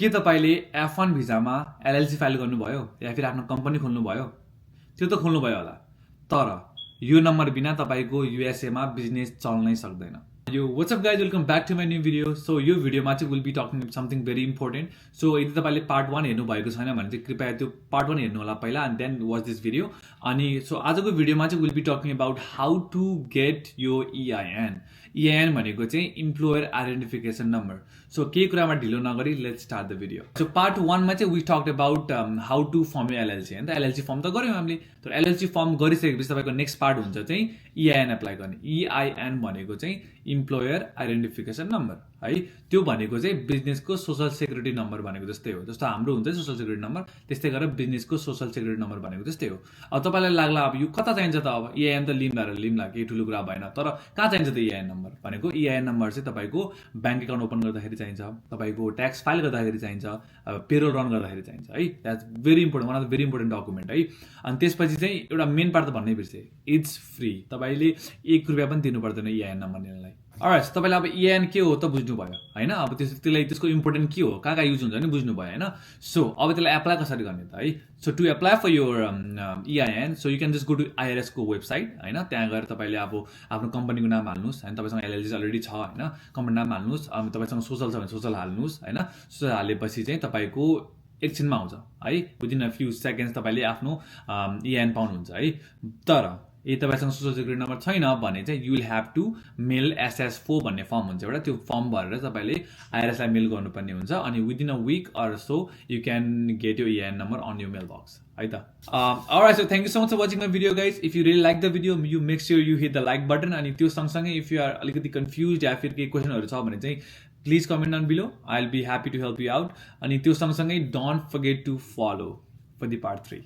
के तपाईले F1 भिजामा LLC file गर्नुभयो या फिर आफ्नो कम्पनी खोल्नुभयो? त्यो त खोल्नुभयो होला, तर यो नम्बर बिना तपाईको USA मा बिजनेस चल्नै सक्दैन। Yo, what's up guys, welcome back to my new video. So यो भिडियोमा चाहिँ we'll be talking about something very important. So यदि तपाईले पार्ट 1 हेर्नु भएको छैन भने चाहिँ कृपया त्यो पार्ट 1 हेर्नु होला पहिला and then watch this video. अनि so आजको भिडियोमा चाहिँ we'll be talking about how to get your EIN. EIN भनेको चाहिँ इम्प्लोयर आइडेन्टिफिकेसन नम्बर। सो केही कुरामा ढिलो नगरी let's start the video. So part 1 मा चाहिँ we talked about how to form यो LLC हैन त। LLC फर्म त गर्यौं हामीले, तर LLC फर्म गरिसकेपछि तपाईको नेक्स्ट पार्ट हुन्छ चाहिँ EIN अप्लाई गर्ने। EIN भनेको चाहिँ इम्प्लोयर आइडेन्टिफिकेसन नम्बर है। त्यो भनेको चाहिँ बिजनेसको सोशल सेक्युरिटी नम्बर भनेको जस्तै हो। जस्तो हाम्रो हुन्छ सोशल सेक्युरिटी नम्बर, त्यस्तै गरेर बिजनेसको सोशल सेक्युरिटी नम्बर भनेको जस्तै हो। अब तपाईलाई लाग्ला अब यो कता चाहिन्छ त, अब EIN त लिम्ला केही ठुलो कुरा भएन, तर कहाँ चाहिन्छ त EIN नम्बर भनेको? EIN नम्बर चाहिँ तपाईको बैंक अकाउन्ट ओपन गर्दाखेरि चाहिन्छ, तपाईको ट्याक्स फाइल गर्दाखेरि चाहिन्छ, पेरोल रन गर्दाखेरि चाहिन्छ है। That's very important, one of the very important document है। अनि त्यसपछि चाहिँ एउटा मेन पार्ट त भन्नै बिर्से, इट्स फ्री। तपाईले 1 रुपैयाँ पनि दिनु पर्दैन EIN नम्बर लिनलाई। अलराइट, तपाईले अब EIN के हो त बुझ्नु भयो हैन। अब त्यसको इम्पोर्टेन्ट के हो, कहाँ युज हुन्छ नि बुझ्नु भयो हैन। सो अब त्यसलाई एप्लाई कसरी गर्ने त है। So to apply for your EIN, so you can just go to IRS को वेबसाइट हैन। त्यहाँ गएर तपाईले अब आफ्नो कम्पनीको नाम हाल्नुस् हैन, तपाईसँग LLC अलरेडी छ हैन, कम्पनी नाम हाल्नुस्। अब तपाईसँग सोशल छ भने सोशल हाल्नुस् हैन। सोशल हालेपछि चाहिँ तपाईको एकछिनमा आउँछ है, विदिन अ फ्यु सेकेन्ड्स तपाईले आफ्नो EIN पाउनुहुन्छ है। तर यदि तपाईसँग सोशल सेक्युरिटी नम्बर छैन भने चाहिँ you will have to mail SS4 भन्ने फर्म हुन्छ एउटा, त्यो फर्म भरेर तपाईले IRS लाई मेल गर्नुपर्ने हुन्छ। अनि within a week or so you can get your EIN number on your mail box है त। Alright, so thank you so much for watching my video guys. If you really like the video, you make sure you hit the like button. अनि त्यो सँगसँगै if you are अलिकति confuse या फिर केही क्वेशनहरु छ भने चाहिँ please comment down below, I will be happy to help you out. अनि त्यो सँगसँगै don't forget to follow for the part 3।